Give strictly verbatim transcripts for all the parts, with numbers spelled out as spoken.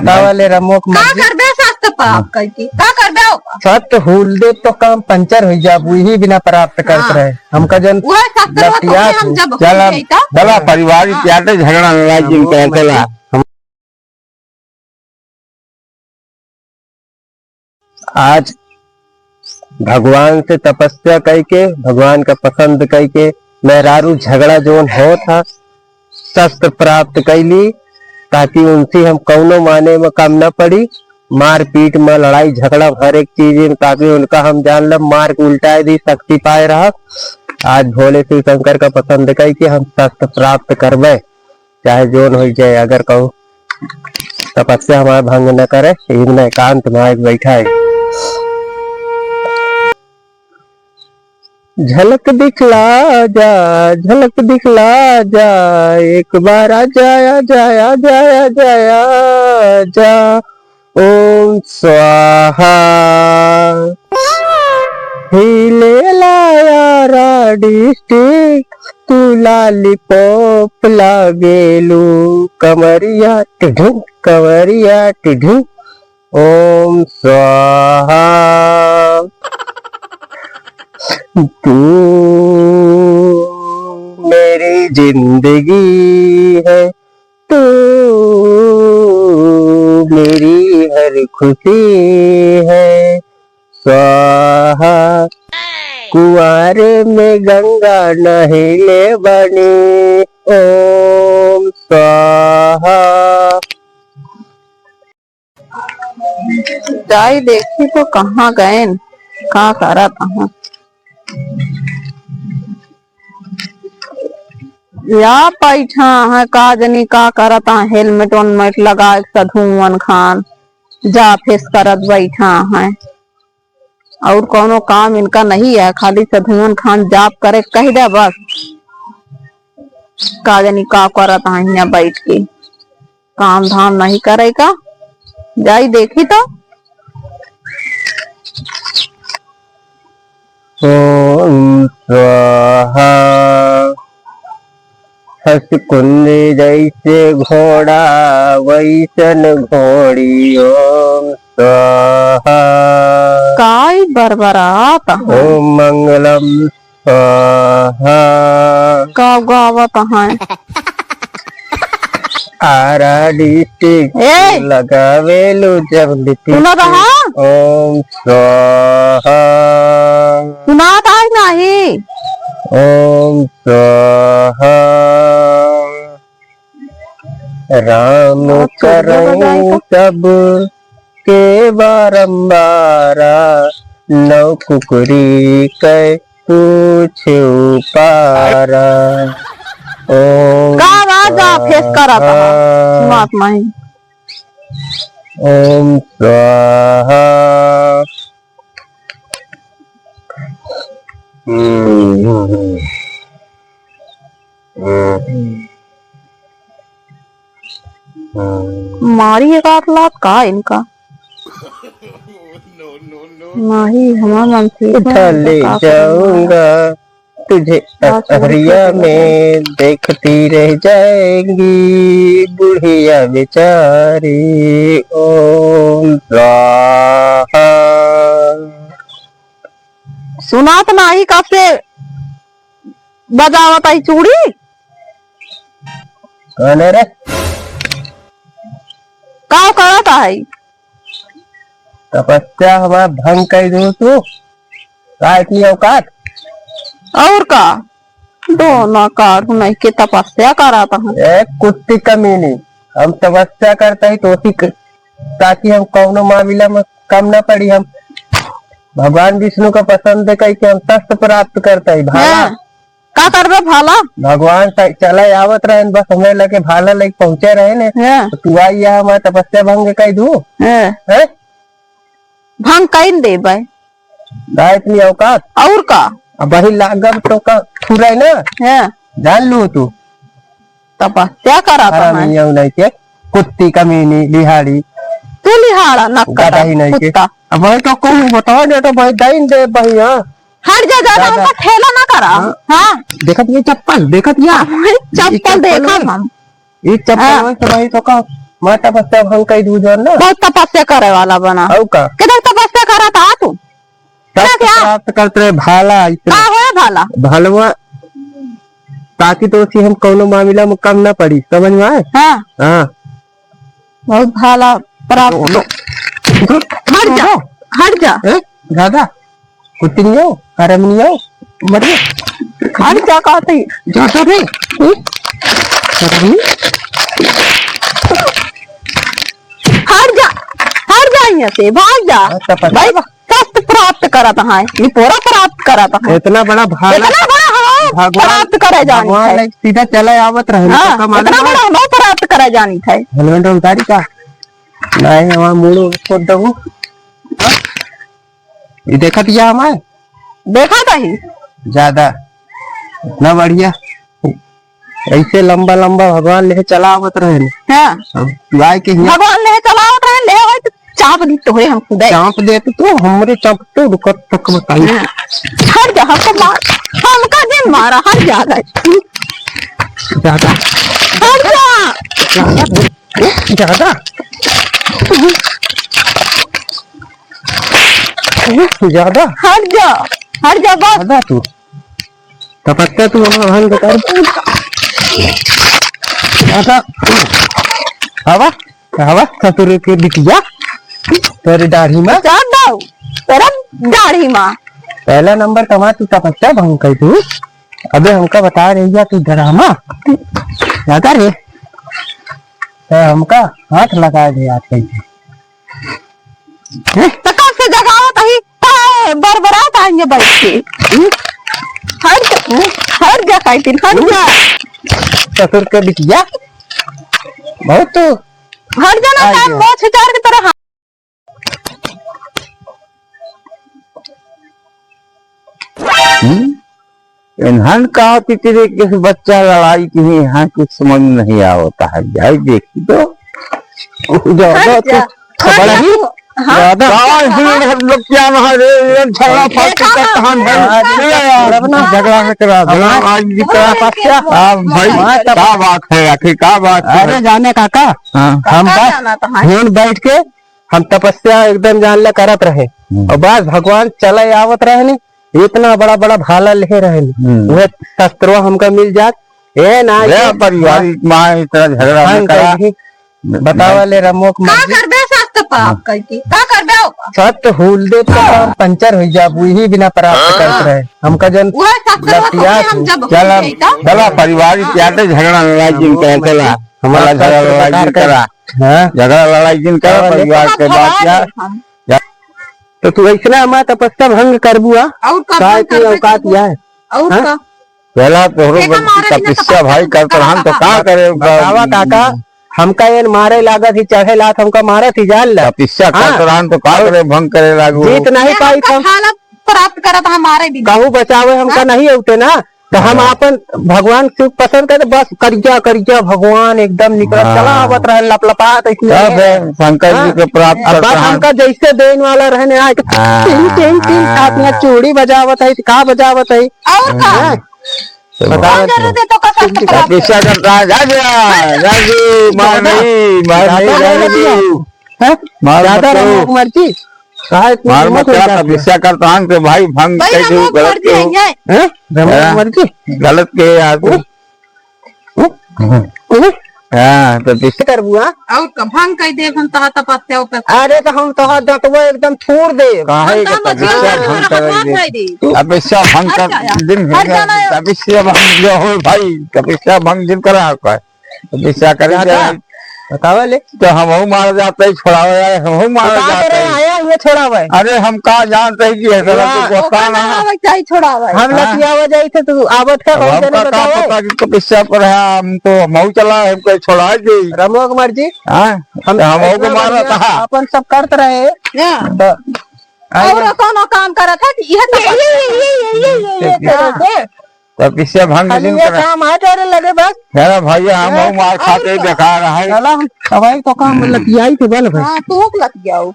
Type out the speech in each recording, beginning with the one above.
का वाले रमो के का मर्जी। करबे शस्त्र प्राप्त करके? का करबे ओका? शस्त्र हुल दे तो काम पंचर हो जाब, वही बिना प्राप्त करत हाँ। रहे। हमका जन वह शस्त्र हो तो लटिया हम से। जब चला, हो जाई तो? चला, पारिवारिक हाँ। क्या तो झगड़ा लड़ाई जिन रमो के करते ला। मर्जी। आज भगवान से तपस्या कइके, भगवान का पसंद कइके, मेहरारू झगड़ा जौन होत ह, शस्त्र प्राप्त कइली, ताकि उनसे हम कौनो माने में कम न पड़ी, मारपीट में, लड़ाई झगड़ा, हर एक चीज में, ताकि उनका हम जान लब, मार के उल्टाए दी, शक्ति पाए रहब। आज भोले शिव शंकर का पसंद कइके हम शस्त्र प्राप्त करबे। चाहे जौन होइ जाए, अगर कहूँ तपस्या हमार भंग न करे, इतना एकांत में आके बैठा है। झलक दिखला जा, झलक दिखला जा, एक बार आ जा, आ जा, आ जा, आ जा, आ जा। ओम स्वाहा। हिलेला यारा डिस्ट्रिक्ट, तू लॉलीपॉप लागेलू। कमरिया टिढिम, कमरिया टिढिम। ओम स्वाहा। तू मेरी जिंदगी है, तू मेरी हर खुशी है, स्वाहा। कुंवारे में गंगा नहइले बानी, ओम स्वाहा। जाई देखी तो कहाँ गएन, का करत हैं। या बैठा हैं, का जनी का करत हैं, हेलमेट वेलमेट लगाए के सधुवन खान जाफेस करत बैठा हैं। और कौनो काम इनका नहीं है, खाली सधुवन खान जाप करे कह दे बस। का जनी का करत हैं हियाँ बैठ के। काम धाम नहीं करे का, जाई देखी तो। ओम स्वाहा। हंस कुंद जैसे घोड़ा, वैसन घोड़ी, ओम स्वाहा। काई बरबरात हैं? ओम मंगलम स्वाहा। का गावत हैं? आरा डिस्ट्रिक्ट ए! लगावेलू जब लिपस्टिक। सुनत हा? ओम स्वाहा। सुनात है नहीं? ओम स्वाहा। राम बात करिया करई बजाई का? सब के बारंबारा, नौ कुकुरी कै पूछ पारा। ओम का बात बा, फेस करत हा। स्वाहा। सुनात नहीं। ओम स्वाहा। हम्म, हम्म, हम्म। हम्म। हम्म। मारी एक आध लात का इनका? नहीं, हमार मन से उठा ले का जाऊंगा तुझे, अहरिया में देखती रह जाएंगी बुढ़िया बेचारी। ओम स्वाहा। सुनात नाही, कब से बजावत आई चूड़ी? कौन है रे? का करत आई? तपस्या हमार भंग कर दू तू, का इतनी औकात? और का? दोना काढ़ू नहीं के तपस्या कराता हूँ। ए कुत्ती कमीनी, हम तपस्या करता ही तो उसी क-, ताकि हम कौनो मामला में कम ना पड़ी। हम भगवान विष्णु का पसंद है कह के हम शस्त्र प्राप्त करता ही। भाला। हाँ। का करबे भाला? भगवान स-, चला आवत रहन, बस हमें लगे भाला लेके पहुँचे रहे ने। हाँ। तो तू आई यहाँ हमार तपस्या भंग कर दू। हाँ। हैं? भंग कइन देबै। ना इतनी औकात। और का? अब वही लागब तो का फुराई ना। हाँ। जान लू तू। तपस्या करत हरामी है। यौ नहीं के, कुत्ती कमीनी लिहाड़ी। तू लिहाड़ा ना गधा ही नहीं के। कुत्ता। अब वही तो कहूँ बताओ दे तो भाई दइन दे भैया। हट जा, ज्यादा हमका ठेला ना करा। हाँ। हाँ। देखत ये चप्पल, देखत या। चप्पल ये चप्पल देखा है। हम। ई चप्पल हाँ। वही तो भाई तो का मैं तपस्या भंग कइ दू जौन ना। बहुत तपस्या करे वाला बना। अउ का? किधर तपस्या करत हा तू? तप क्या, क्या? प्राप्त करत रहे भाला इतना। का होए भाला? भलवा, ताकि तो उसी हम कौनो मामला में कम ना पड़ी, समझ में आए? हाँ। हाँ। बहुत भाला प्राप्त। हट जा, हट जा। ए? ज्यादा कुत्ती नहीं हो, हरामी नहीं हो, मरिए। हट जा कहते ही। जा तो रे। हम्म? हरामी। हट जा, हट जा यहाँ से, भाग जा। हाँ, तपस्या। भाई, शस्त्र प्राप्त करत है, ये पूरा प्राप्त करत है। इतना बड़ा भाला। इतना बड़ा, हाँ, भगवान, प्राप्त करे जानी भगवान है। लाइक सीधा चला आवत रहे, हाँ, तो कमाल इतना बड़ा, हाँ, प्राप्त करे जानी है। हेलमेट उतारी का? नहीं, हमारा मूड़ फोड़ दबू। ये देखत या हमार? देखत ही। ज्यादा। इतना बढ़िया। ऐसे लंबा लंबा भगवान लेहे चला आवत रहे ने। हाँ। अब तू आए के हियाँ भगवान लेहे चला आवत रहे, ले होई तो चाप दी तोहे हम खुदे। चाप दे तो, तो हमरे चाप तो रुकत तक बताई। हाँ। हट जा, हमको मार, हमका जिन मारा, हट जा, हट जा। ज्यादा। हट जा। ज्यादा। ज्यादा। ज्यादा। हट जा, हट जा, बस। ज्यादा तू। तपस्या तू हमारा भंग कर। ज्यादा। हवा, हवा, ससुर के बिटिया, तेरी दाढ़ी में। चार दाऊ, तेरा दाढ़ी में। पहला नंबर कमा तू तपस्या भंग कर तू। अबे हमका बता रही है तू ड्रामा। ज्यादा रे। तो हमका हाथ लगा दे आज कहीं। हैं? तो कब से जगावत ही? काहे बरबरात आएंगे बैठ के? हम्म? हट जा, हट जा, काइटिन, हट जा। ससुर के बिटिया, बहुत तो हट जा ना, आई काहे गया। मोछ चार की तरह। हम्म? इन्हन का कि तेरे किस बच्चा लड़ाई की है, यहाँ कुछ समझ नहीं आवता है। जाए देखी तो। ज्यादा हट जा, तो हट बड़ा जा ही तू। हाँ। ज्यादा। कहाँ से हम लोग क्या वहाँ रे, ये झगड़ा फालतू का कहाँ है? हाँ, झगड़ा है करा, झगड़ा हमारे आज भी करा। क्या बात है आखिर, क्या बात है? अरे जाने काका, हाँ। हम काका बस जाना तो है। हियाँ बैठ के हम तपस्या एकदम जान ले करत रहे। हम्म। और बस भगवान चले आवत रहे नी, इतना बड़ा बड़ा भाला लेहे रहे नी। हम्म। वह शस्त्रवा हमका मिल जात, ए ना ले ये परिवारिक माँ इतना झगड़ा न हम करा। कहीं बतावा ले रमो के का मर्जी। करबे शस्त्र पाप हाँ। करके? का करबे ओका? शस्त्र हुल दे तो हम पंचर हो जाब, वही बिना प्राप्त करत रहे। हमका जन वह शस्त्र लतिया होते हम तू। जब चला, हुल जाई तो? चला परिवारिक हाँ। क्या तो झगड़ा लड़ाई जिन रमो के मर्जी। चला। हमारा हमारा झगड़ा शस्त्र लड़ाई बेकार जिन कर। करा। हाँ। झगड़ा लड़ाई जिन करा, हाँ, परिवार लेकिन के बात भगा क्या? दे हम। या तो तू ऐसना हमार तपस्या भंग करबू, आ? और का काहे भंग की करबे औकात करबू? या है? और हाँ? का? पहला तोहरो एका मारे बिना तपस्या तपस्या भाई भंग करत रहन तो करबा का का? करे? बतावा काका, हमका एन मारे लागत ही, चढ़े लात हमका मारत ही, जान ले। तपस्या हाँ? करत रहन तो का और करे भंग करे लागू? जीत नहीं ये पाई हमका हम। भाला प्राप्त करत हमारे बिना। कहू बचावे हमका हाँ? नहीं होते ना। तो हम हाँ। आपन भगवान शिव पसंद करते, बस करिया करिया भगवान एकदम निकलत हाँ। चला आवत रहन, लपलपात ऐसने तब रहे। है शंकर जी हाँ। के प्राप्त अब करत बात रहन। हमका जैसे देन वाला रहने आए, हाँ, टिंग, टिंग, टिंग, हाँ। साथ में चूड़ी बजावत है, का बजावत है? और का? हाँ। तो बता और दो। जरूरत है तो का शस्त्र प्राप्त तपस्या करता है, जा, जा, जा, जा, मार ज्यादा, नहीं, मार ज्यादा नहीं, जा, जा, जा। हैं? मार ज्यादा मत करो। रमो कुमार जी। काहे इतनी मार हिम्मत मत हो करा, जाती है? तपस्या करता हन तो भाई भंग भाई, कैसे रमो गलत कुमार जी के हो? हैं? हैं? रमो हाँ, कुमार जी। गलत के यार तू। हम्म? हम्म। हम्म? हाँ, तो तपस्या करबू, हाँ? और का भंग कई देब हम तोहार तपस्या पे। अरे तो हम तोहार दंतवा एकदम थूर देब। काहे हम के तो तपस्या भंग कर दे। तपस्या भंग कर हट जा, दिन हट जा ना। तपस्या भंग जो हो भाई, तपस्या भंग जिन करा आपका। तपस्या करे ज्यादा। बतावा ले। तो हमहू मार जाते, छोड़ावे आए, हमहू मार तो का जाते। करे आया, ये छोड़ावे। अरे हम का जानते हैं कि ऐसा वाह। तो गोस्ता ओकर ना। ना आवे चाहे छोड़ावे। हम हाँ। लतियावा जाई थे, तू आवत का अब बहुत हमका जने का बतावे। पता कि तपस्या पर है, हम तो हमहू चला, हमको छोड़ा दे। रमो कुमार जी। हाँ, हम तो हमहू को इतना मारा बढ़िया था। अपन सब करत रहे। या। तो और कौनो काम करत है कि यह तो ये, ये, ये, ये, ये, ये, ये, ये, ये, ये, ये। तपस्या भंग खाली जिन ये करा। काम आ करे लगे बस। मेरा भैया हम हाँ, लोग मार और खाते का? बेकार है। चला हम दवाई तो काम लतियाई थे बल भाई। हाँ, तू लतियाओ।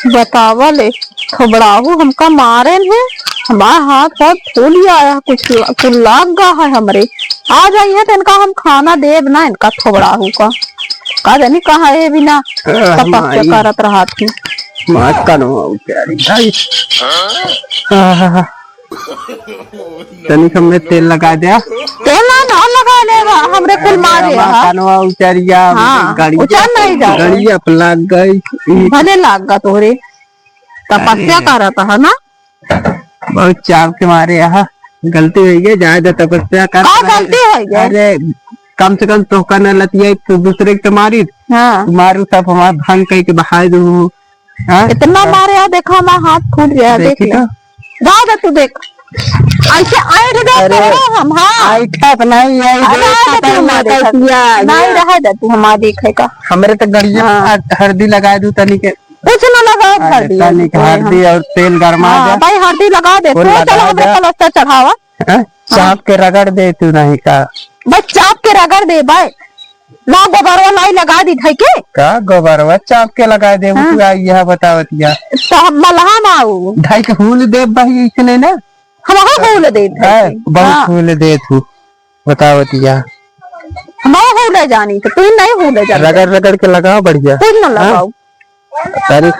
बतावा ले, थोबड़ाहू हमका मारे ने, हमार हाथ बहुत फूल आया है, कुछ ल-, कुछ लाग गा है हमरे। आ जाइए तो इनका हम खाना देब ना, इनका थोबड़ाहू का। का जानी कहाँ है बिना तपस्या करत रहत ही। मार कनवा उतारी भाई। आहा। तनिक हमें तेल लगा दे। तेल ना, ना लगा ले बा, हमरे कुल मारे मार हा। कनवा उतारिया, हाँ, गड़िया, उतार नहीं जा। गड़िया पे लाग गई। भले लाग गा तोहरे। तपस्या करत है ना? बहुत चाव के मारे, आहा, गलती होइ गई, जाए दे तपस्या कर। का गलती होइ गई? अरे, कम से कम तोहका न लतिया, तू दूसरे के तो मारी। हाँ। तू मारू सब हमार भंग कई के बहाय दू। हाँ? इतना मारे, आ देखा, हमार हाथ फूट गया, देख देखी ले। तो। जा दे तू देख। ऐसे ऐंठ दे अरे, तोरा हम, हाँ। ऐंठा तो नहीं है, अरे, देखा रहे दे तो तू हमार हमार देखा। कैसिया। नहीं, रहे दे तू हमार देखे का। हमरे तो गड़िया हाँ। हर-, हरदी लगाए दू तनी के। कुछ ना लगाओ, अरे, हरदी तनिक हरदी और तेल गरमा हाँ, दे। भाई, हरदी लगा दे। कुल तो चल, लगा हमरे दे। पलस्तर चढ़ावा। हैं? हाँ। चाप के रगड़ दे तू नहीं का? बस चाप के रगड़ दे भाई। ला गोबरवा लाई लगा दी भाई के। का गोबरवा चाप के लगा दे? हाँ। तू आई यह बतावत या। तो हम मलहम आऊ। ढाई के हूल दे भाई इसने ना। हम हूल दे भाई। हैं? बहुत हाँ। हूल दे तू। बतावत या। हम हूल जानी तो तू नहीं हूल जानी। रगड़ रगड़ के लगाओ बढ़िया। तू ना हाँ? लगाओ। तारीख